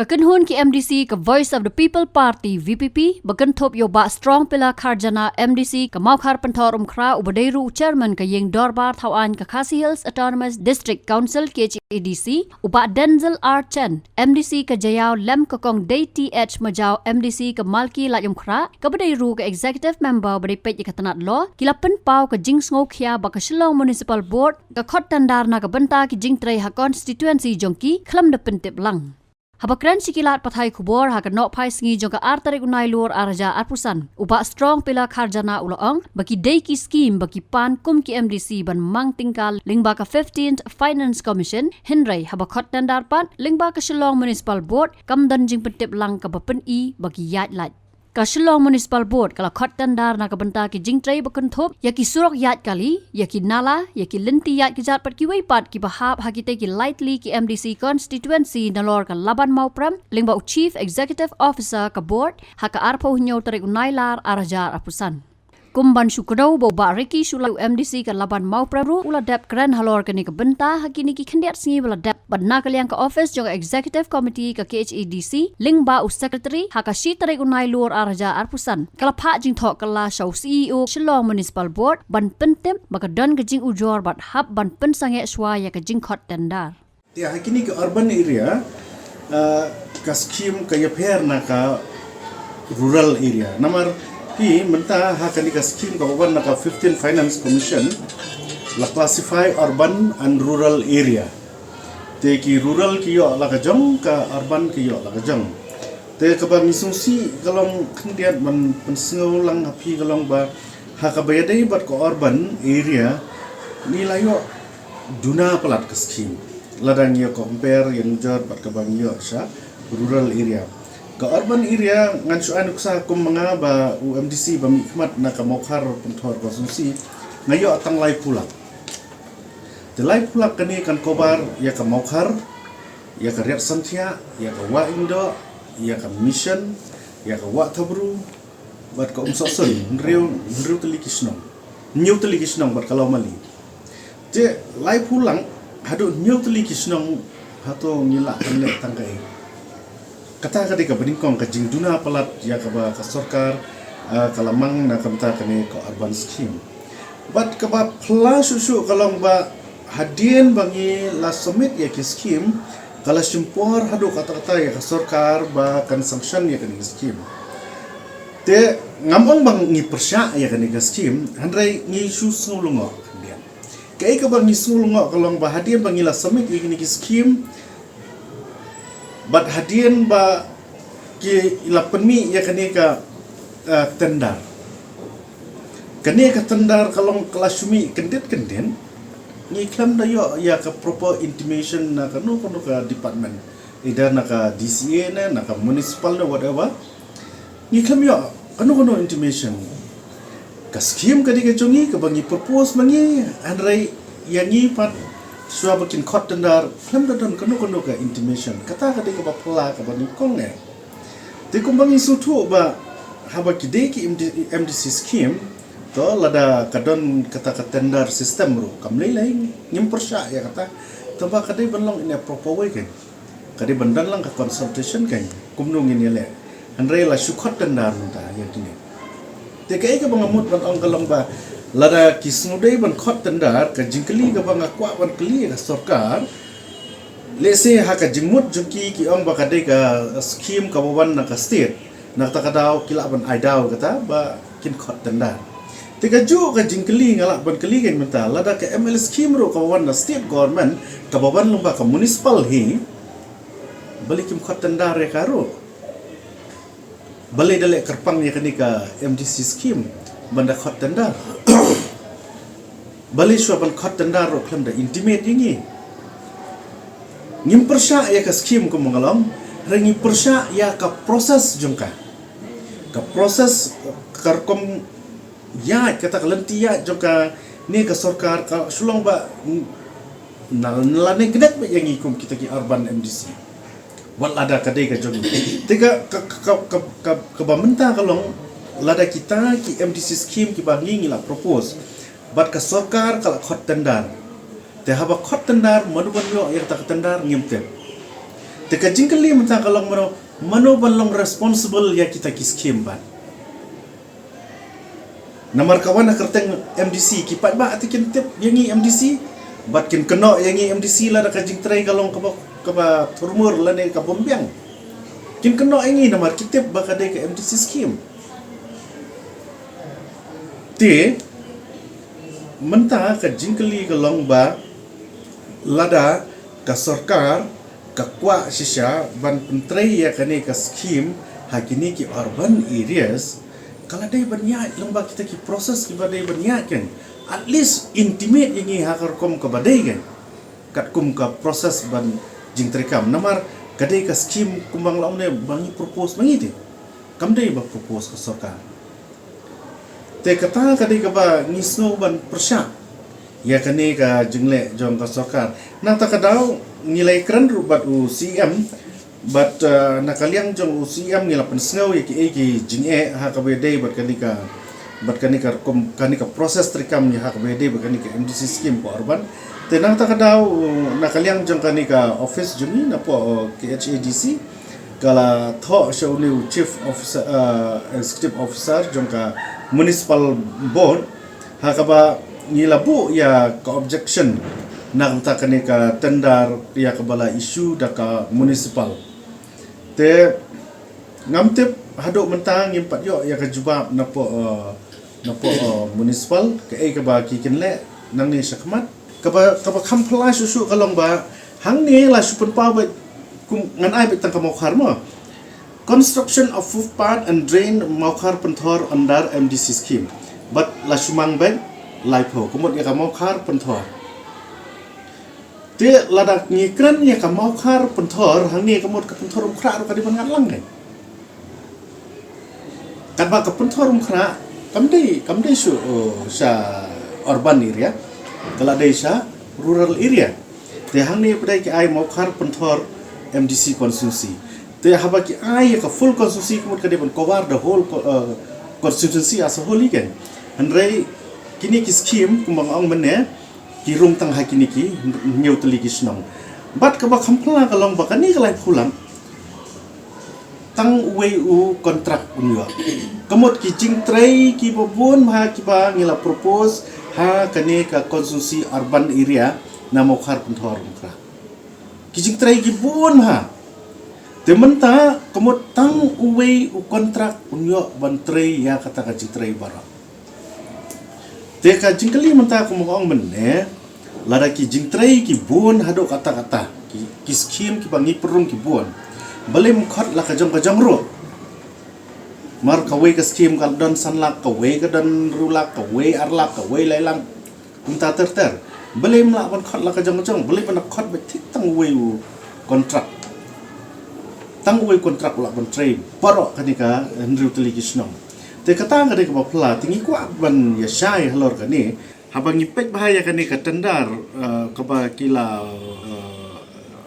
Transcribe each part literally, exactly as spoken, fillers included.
Ka kynhun ki M D C ka Voice of the People Party, V P P, ba kynthup ïa u Bah Strong Pillar Kharjana, M D C ka Mawkhar Pynthor Umkhra, uba dei ruh u Chairman ka Ïing Dorbar Thaw Aiñ ka Khasi Hills Autonomous District Council, K H A D C, u Bah Denzel R Chen, M D C ka Jaïaw, lem ka Kong Dei T H Majaw, M D C ka Malki Laitumkhrah, kaba dei ruh ka Executive Member ba dei peit ïa ka tnat Law, ki la pynpaw ka jingsngewkhia ba ka Shillong Municipal Board ka khot tender na ka bynta ki jingtrei ha constituency jong ki khlem da pyntip lang. Haba kren sha ki lad pathai khubor ha ka nohphai sngi jong ka ar tarik u Nailur ar hajar arphew san, u Bah Strong Pillar Kharjana u la ong ba ki dei ki skhim ba ki pan kum ki M D C ban mang tyngka lyngba ka fifteenth Finance Commission, hynrei haba khot tender pat lyngba ka Shillong Municipal Board kam don jingpyntip lang kaba pyni ba ki ïaid lait. Ka Shillong Municipal Board ka la khot tender na ka bynta ki jingtrei ba kynthup ïa ki surok ïaid kali, ïa ki nala, ïa ki lynti ïaid kjat bad kiwei pat kiba hap ha kitei ki lai tylli ki M D C constituency nalor ka Laban Mawprem, lyngba u Chief Executive Officer ka Board ha ka arphew hynñiew tarik u Nailar ar hajar arphew san. Kum ban shu kdew ba u Bah Ricky Shullai, u M D C ka Laban Mawprem ruh u la dep kren halor kane ka bynta ha kine ki khyndiat sngi ba la dep, bad na ka liang ka office jong ka Executive Committee ka K H A D C, lyngba u Secretary, ha ka shi tarik u Nailur ar hajar arphew san, ka la phah jingthoh kylla sha u C E O Shillong Municipal Board ban pyntip ba ka don ka jingujor bad hap ban pynsangeh shuwa ïa ka jingkhot tender. Te ha kine ki urban area, ah, ka skhim ka ïapher na ka rural area. Namar ki mynta ha kane ka skhim kaba wan na ka fifteenth Finance Commission, la classify urban and rural area. Te ki rural ki ïoh la ka jong, ka urban ki ïoh la ka jong. Te kaba ngi sngewsih ka long khyndiat ban pynsngew lang ha phi ka long ba ha kaba ïadei bad ka urban area ngi la ïoh duna palat ka skhim. Lada ngi ïa compare ïa nujor bad kaba ngi ïoh sha rural area. Ka urban area ngan shu ai nuksa kum ma nga ba u M D C ba mihkhmat na ka Mawkhar Pynthor constituency, nga ïoh tang laiphew lak. Te laiphew lak kane kan cover ïa ka Mawkhar, ïa ka Riat Santhiah, ïa ka Wah Indo, ïa ka Mission, ïa ka Wah Thabru, bad ka Umsohsun, hynriew, hynriew tylli ki shnong. Hynñiew tylli ki shnong bad ka Lawmali. Te laiphew lak haduh hynñiew tylli ki shnong, hato ngi lah ban leh tang kaei? Kata ka dei kaba nyngkong ka jingduna palat ïa kaba ka sorkar, ah, ka la mang na ka bynta kane ka urban scheme. Bad kaba phylla shuh shuh ka long ba hadien ba ngi la submit ïa ki scheme, ka la shim por haduh katta katta ïa ka sorkar ba kan sanction ïa kane ka scheme. Te ngam ong ba ngi pyrshah ïa kane ka scheme, hynrei ngi shu sngew lyngngoh. Kaei kaba ngi sngew lyngngoh ka long ba hadien ba ngi la submit ïa kine ki scheme, bad hadien ba ki la pynmih ïa kane ka, eh, tender. Kane ka tender ka long ka la shu mih kyndit kyndit. Ngi khlem da ïoh ïa ka proper intimation na kano kano ka department. Either na ka D C A ne, na ka municipal ne, whatever. Ngi khlem ïoh kano kano intimation. Ka scheme ka dei ka jong ngi, kaba ngi propose ma ngi, hynrei ïa ngi pat shuwa ba kin khot tender, khlem da don kano kano ka intimation. Kata ka dei kaba phylla kaba nyngkong eh. Te kumba ngi sngewthuh ba haba ki dei ki M D, M D C scheme, to lada ka don kata ka tender system ruh, kam lei lei ngim pyrshah ïa kata. Tangba ka dei ban long in a proper way kan. Ka dei ban don lang ka consultation kan, kumno ngin ïaleh. Hynrei la shu khot tender mynta ïa kine. Te kaei kaba nga mut ban ong ka long ba lada ki sngewdei ban khot tender, ka jingkylli kaba nga kwah ban kylli ïa ka sorkar. Lehse ha ka jingmut jong ki, ki ong ba ka dei ka scheme kaba wan na ka state. Na kata ka daw ki lah ban ai daw kata ba kin khot tender. Te kajuh ka jingkylli nga lah ban kylli kan mynta, lada ka M L A scheme ruh kaba wan na state government, kaba wan lyngba ka municipal hi, balei kim khot tender ïa ka ruh? Balei da leh kyrpang ïa kane ka M D C scheme ban da khot tender? Balei shuwa ban khot tender ruh khlem da intimate ïa ngi? Ngim pyrshah ïa ka scheme kum ma nga long, hynrei ngi pyrshah ïa ka process jong ka. Ka process, ka rukom ïaid, kata ka lynti ïaid jong kane ka sorkar, ka shu long ba, mm, na, na lane kynnoh ba ïa ngi kum kita ki urban M D C. Wat lada ka dei ka jong ngi. Te ka, ka, ka, kaba mynta ka long, lada kita ki M D C scheme kiba ngi ngi la propose, bad ka sorkar ka la khot tender. Te haba khot tender, mano ban ïoh ïa kata ka tender ngim tip. Te ka jingkylli mynta ka long mano, mano ban long responsible ïa kita ki skim bad. Namar ka wan ha kyrteng M D C, ki paidbah te kin tip ïa ngi M D C, bad kin kynnoh ïa ngi M D C lada ka jingtrei ka long kaba, kaba thurmur lane ka bym biang. Kin kynnoh ïa ngi namar ki tip ba ka dei ka M D C skim. Te mynta ka jingkylli ka long ba lada ka sorkar ka kwah shisha ban pyntrei ïa kane ka skim ha kine ki urban areas, ka la dei ban ïaid lyngba kita ki process kiba dei ban ïaid kan. At least intimate ïa ngi ha ka rukom kaba dei kan. Katkum ka process ban jingtreikam. Namar ka dei ka skim kumba nga la ong ne ba ngi propose ma ngi te. Kam dei ba propose ka sorkar. Te kata ka dei kaba ngi sngew ban pyrshah ïa kane ka jingleh jong ka sorkar. Nangta ka daw ngi la ïakren ruh bad u C M, bad, uh, na ka liang jong u C M ngi la pynsngew ïa kiei ki jingeh ha kaba ïadei bad kane ka, bad kane ka rukom, kane ka process treikam ïa ha kaba ïadei bad kane ka M D C skim ka urban. Te nangta ka daw, uh, na ka liang jong kane ka office jong ngi napoh, uh, K H A D C, ka la thoh sha une u chief officer, uh, executive officer jong ka municipal board, ha kaba ngi la buh ïa ka objection na ka bynta kane ka tender ïa kaba la issue da ka municipal. Te ngam tip haduh mynta ngim pat ïoh ïa ka jubab napoh, uh, napoh, uh, municipal, kaei kaba ki kin leh nangne shakhmat. Kaba, kaba kham phylla shuh shuh ka long ba hangne la shu pynpaw beit, kum ngan ai beit tang ka Mawkhar mo. Construction of footpath and drain Mawkhar Pynthor under M D C scheme. Bad la shu mang beit laiphew, ka mut ïa ka Mawkhar Pynthor. Te lada ngi kren ïa ka Mawkhar Pynthor, hangne ka mut ka Pynthor Umkhrah ruh ka dei ban ngat lang kan. Katba ka Pynthor Umkhrah kam dei, kam dei shu, uh, sha urban area, ka la dei sha rural area. Te hangne pat ki ai Mawkhar Pynthor M D C constituency. Te haba ki ai ïa ka full constituency ka mut ka dei ban cover the whole co-, uh, constituency as a whole kan. Hynrei kine ki scheme kumba nga ong mynne, ki rung tang ha kine ki hynñiew tylli ki shnong. Bad kaba kham phylla ka long ba kane ka laiphew lak tang uwei u kontrak un ïoh. Ka mut ki jingtrei kiba bun bha kiba ngi la propose ha kane ka constituency urban area na Mawkhar Pynthor Umkhrah. Ki jingtrei ki bun bha. Te mynta ka mut tang uwei u kontrak un ïoh ban trei ïa kata ka jingtrei baroh. Te ka jingkylli mynta kumba nga ong mynne, lada ki jingtrei ki bun haduh katta katta, ki, ki scheme kiba ngi pynrung ki bun, balei ym khot la ka jong ka jong ruh? Namar kawei ka scheme ka don san lak, kawei ka don hynriew lak, kawei ar lak, kawei lai lak, kumta ter ter. Balei ym lah ban khot la ka jong ka jong, balei ban khot beit thik tang uwei u kontrak. Tang uwei u kontrak u lah ban trei baroh kane ka hynriew tylli ki shnong. Te kata ka dei kaba phylla, te ngi kwah ban ïa shai halor kane. Haba ngi peit bha ïa kane ka tender, uh, kaba ki la, uh,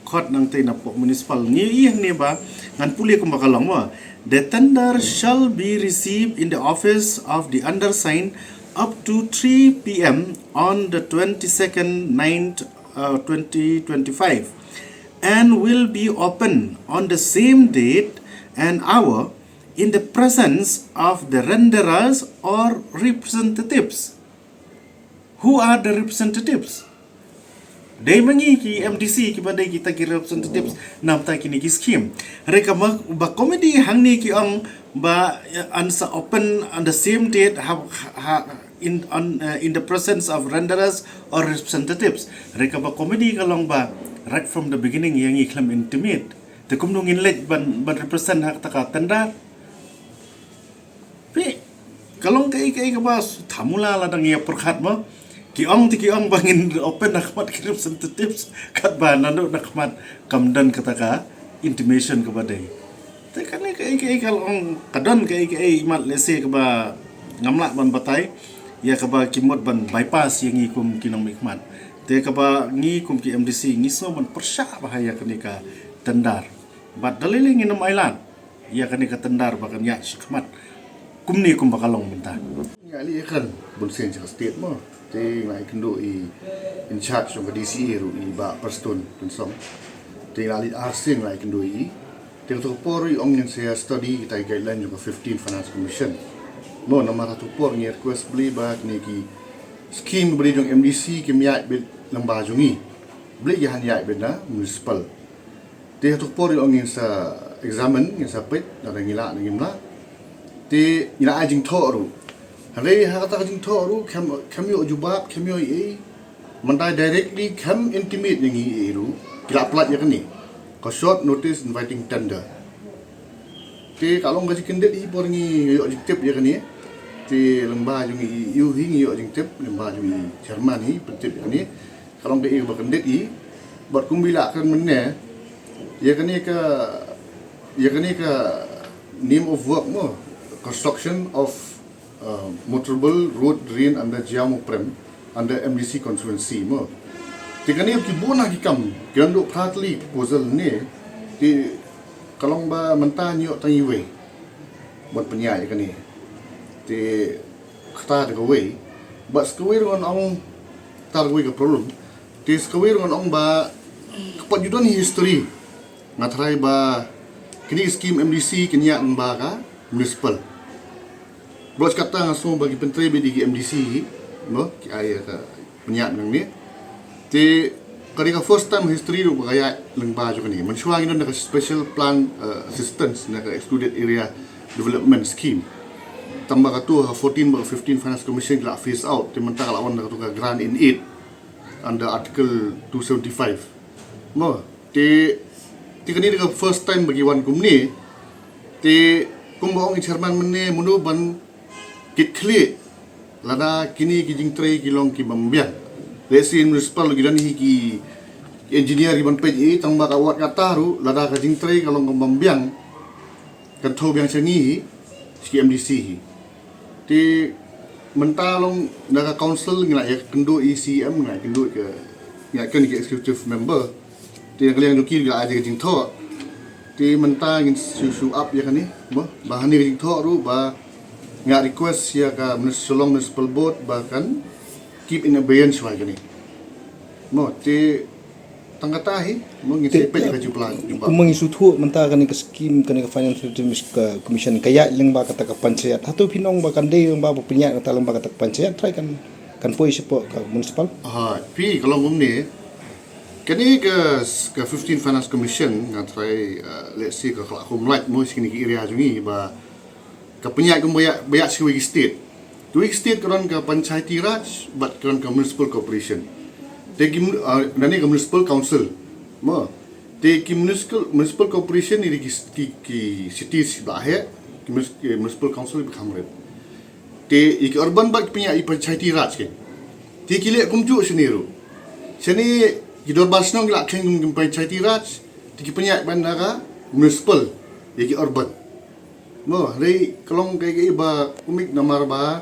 khot nangtei napoh municipal. Ngi ïohi hangne ba ngan pule kumba ka long mo. The tender shall be received in the office of the undersigned up to three P M on the twenty-second ninth, uh, twenty twenty-five, and will be open on the same date and hour in the presence of the renderers or representatives. Who are the representatives? Dei ma ngi ki M D C kiba dei kita ki representatives na bynta kine ki scheme. Hynrei kaba, ba komiti hangne ki ong ba, eh, yn sa open on the same date ha, ha, in, on, uh, in the presence of renderers or representatives. Hynrei kaba komiti ka long ba right from the beginning ïa ngi khlem intimate. Te kumno ngin leit ban, ban represent ha kata ka tender? Phi, ka long kaei kaei kaba s-, thamula la dang ïa pyrkhat mo. Ki ong te ki ong ba ngin open na khmat ki representatives, katba naduh na khmat kam don kata ka intimation kaba dei. Te kane kaei kaei ka long ka don kaei kaei mat lehse kaba ngam lah ban batai, ïa kaba ki mut ban bypass ïa ngi kum ki nongmihkhmat. Te kaba ngi kum ki M D C ngi sngew ban pyrshah bha ïa kane ka tender. Bad da lei lei ngin ym ailad ïa kane ka tender ba kan ïaid shakhmat kumne kumba ka long mynta. Nga la ïakren bun sien sha ka state mo. Te nga ïakynduh i in charge jong ka D C A ruh i Bah Prestone Tynsong. Te la leit ar sien la ïakynduh ïa i. Te kato ka por i ong ngin sa study kita ki guideline jong ka fifteen Finance Commission. Mo, namar kato ka por ngi request balei ba kine ki scheme balei jong M D C kim ïaid beit lyngba jong ngi. Balei ki hap ïaid beit na municipal. Te kato ka por i ong ngin sa examine, ngin sa peit, lada ngi lah, lada ngim lah. Te ngi la ai jingthoh ruh. Hynrei ha kata ka jingthoh ruh, khlem, khlem ïoh jubab, khlem ïoh ei. Mynta directly khlem intimate ïa ngi ei ruh. Ki la pynlait ïa kane. Ka short notice inviting tender. Te ka long ka jingkyndit hi por ngi ïoh jingtip ïa kane. Te lyngba jong i, i, i hi ngi ïoh jingtip, lyngba jong i chairman hi pyntip ïa kane. Ka long kaei kaba kyndit hi. Bad kumba i la kren mynne, ïa kane ka, ïa kane ka name of work mo, construction of, uh, motorable road drain under Jaiaw Mawprem, under M D C constituency mo. Te kane ki bun na ki kam, ki dang duh phra tylli proposal ne, te ka long ba mynta ngi ïoh tang iwei ban pynïaid ïa kane. Te kata da kawei. Bad sa kawei ruh ngan ong, kata da kawei ka problem. Te sa kawei ruh ngan ong ba ka pat ju don hi history. Nga tharai ba kine ki scheme M D C kin ïaid lyngba ka municipal. Bad kata nga sngew ba ki pyntrei beit da ki M D C hi, no, ki ai ka pynïaid nangne. Te ka dei ka first time history ruh ba ka ïaid lyngba jong kane. Mynshuwa ngi don da ka special plan, uh, assistance na ka excluded area development scheme. Tang ba kato ha fourteen bad fifteen Finance Commission ki la phase out, te mynta ka la wan da kato ka grant in aid under Article two seventy-five. Mo, te, te kane dei ka first time ba ki wan kumne. Te kumba ong i chairman mynne, mano ban kit khlieh lada kine ki jingtrei ki long ki bym biang. Let's say municipal ki don hi ki engineer ki ban peit, eh, tang ba ka wad kata ruh lada ka jingtrei ka long ka bym biang, kan thew biang sha ngi hi, sha ki M D C hi. Te mynta long na ka council ngi la ïakynduh ïa C E M, ngi la ïakynduh ka, ngi la ïakynduh ka executive member. Te ka liang jong ki la ai ka jingthoh. Te mynta ngin shu, shu ap ïa kane, mo, ba hane ka jingthoh ruh ba nga request ïa ka Munis-, Shillong Municipal Board ba kan keep in abeyance shuwa ïa kane. Mo, te tang kata hi, mo, ngin sa peit ïa ka jubab, jubab. Kumba ngi shu thuh mynta kane ka scheme, kane ka Finance Commission ka ïaid lyngba kata ka panchayat. Hato phin ong ba kan dei lyngba ba pynïaid kata lyngba kata ka panchayat, trai kan, kan poi shapoh ka municipal? Ha, phi ka long kumne. Kane ka, ka fifteen Finance Commission, nga tharai, uh, let's say, ka, ka la kum lait mo sha kine ki area jong ngi ba ka pynïaid kum ba ïa, ba ïa sha kiwei ki state. Kiwei ki state ka don ka Panchayati Raj bad ka don ka Municipal Corporation. Te ki mun-, uh, nangne ka Municipal Council. Mo. Te ki municipal, Municipal Corporation ïa ki, ki, ki cities ba heh, ki munis-, ki Municipal Council ba kham rit. Te ïa ki urban bad ki pynïaid ïa Panchayati Raj ki. Te ki leh kumjuh shane ruh. Shane ki dorbar shnong ki la kheiñ kum ki Panchayati Raj, te ki pynïaid ban da ka municipal ïa ki urban. Mo, hynrei ka long kaei kaei ba kumne namar ba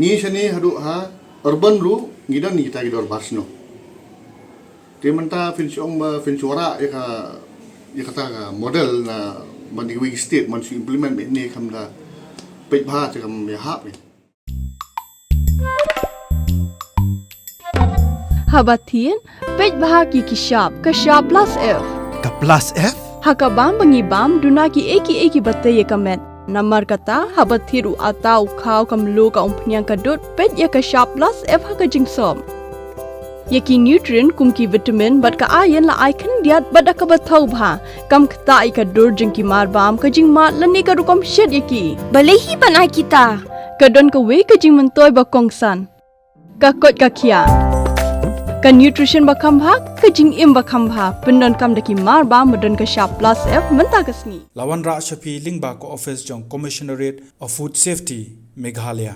ngi shane haduh ha urban ruh ngi don kita ki dorbar shnong. Te mynta phin shu ong ba phin shu wanrah ïa ka, ïa kata ka model na ban ïa kiwei ki state ban shu implement beit ne, kham da peit bha te kham ïahap ne. Haba thied, peit bha ki, ki shap, ka shap plus F. Ka plus F? Ha ka bam ba ngi bam, duna kiei kiei kiba tei ïa ka met. Namar kata, haba thied u atta, u khaw, ka mluh, ka umphniang, ka dud, peit ïa ka shap plus F ha ka jingsop. Ïa ki nutrient kum ki vitamin bad ka iron la ai khyndiat bad da kaba thaw bha. Kam ktah ïa ka dur jong ki marbam, ka jingmad lane ka rukom shet ïa ki. Balei hi ban ai kita? Ka don kawei ka jingmyntoi ba kongsan. Ka koit ka khiah. Ka nutrition ba kham bha, ka jingim ba kham bha. Pyndonkam da ki marbam ba don ka shap plus F mynta ka sngi. La wanrah sha phi lyngba ka office jong Commissionerate of Food Safety, Meghalaya.